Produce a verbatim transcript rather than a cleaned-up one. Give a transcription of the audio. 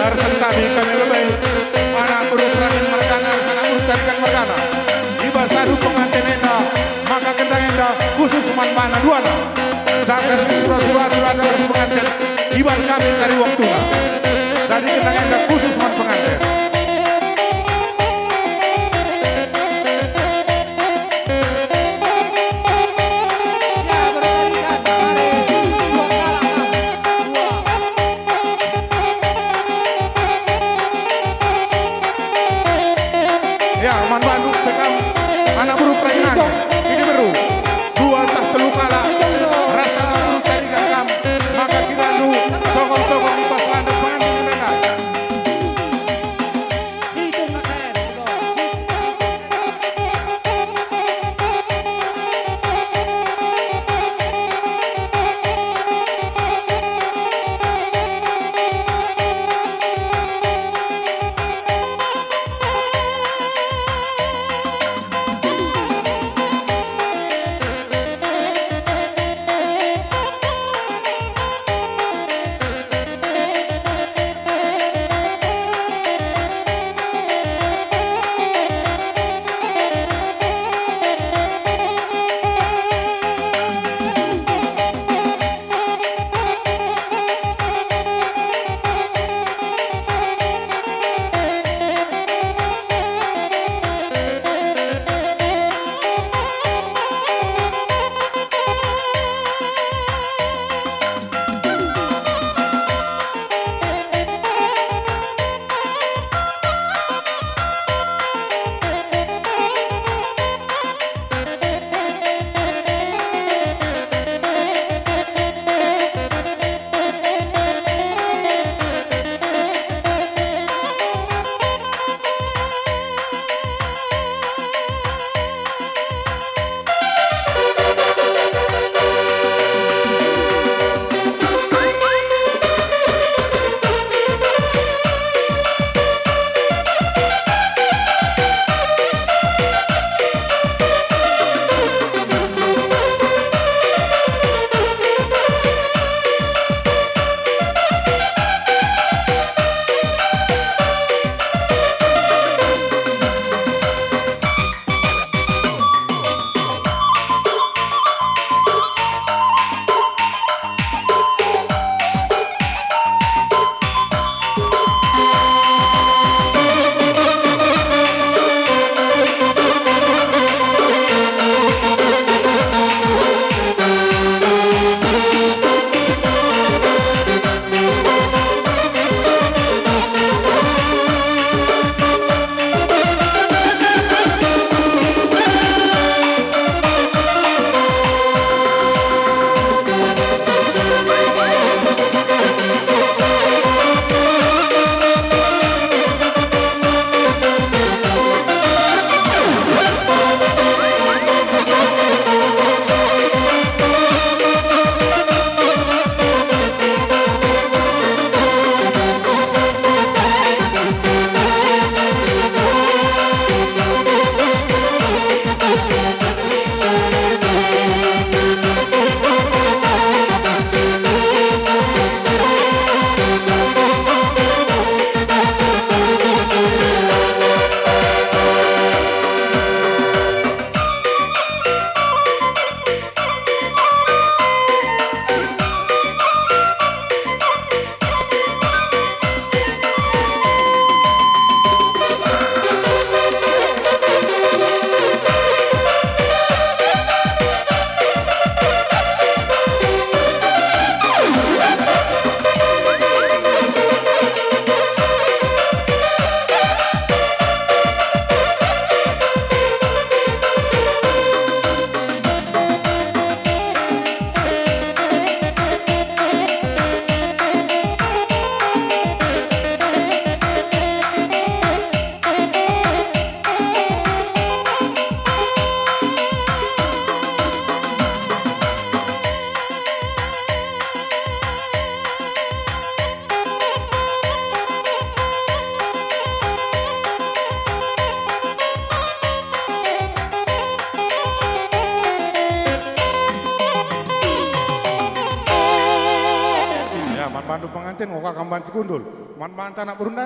Ersen kami, kami lebe anak beru Peranin mergana, anak beru Tarigan mergana. I bas adu penganten enda, maka gendang enda khusus man bana duana. Jangan sura-sura adu penganten, iban kami kari waktuna. Jadi gendang enda khusus man penganten. Ya, man bandu pe kam anak beru Peranin. Ini beru. Dua tah telu kalak. Rasa anak beru Tarigan kam. Maka kirandu tokong-tokong i bas landas. Ten nggo kakak man si kundul. Man-man anak berunda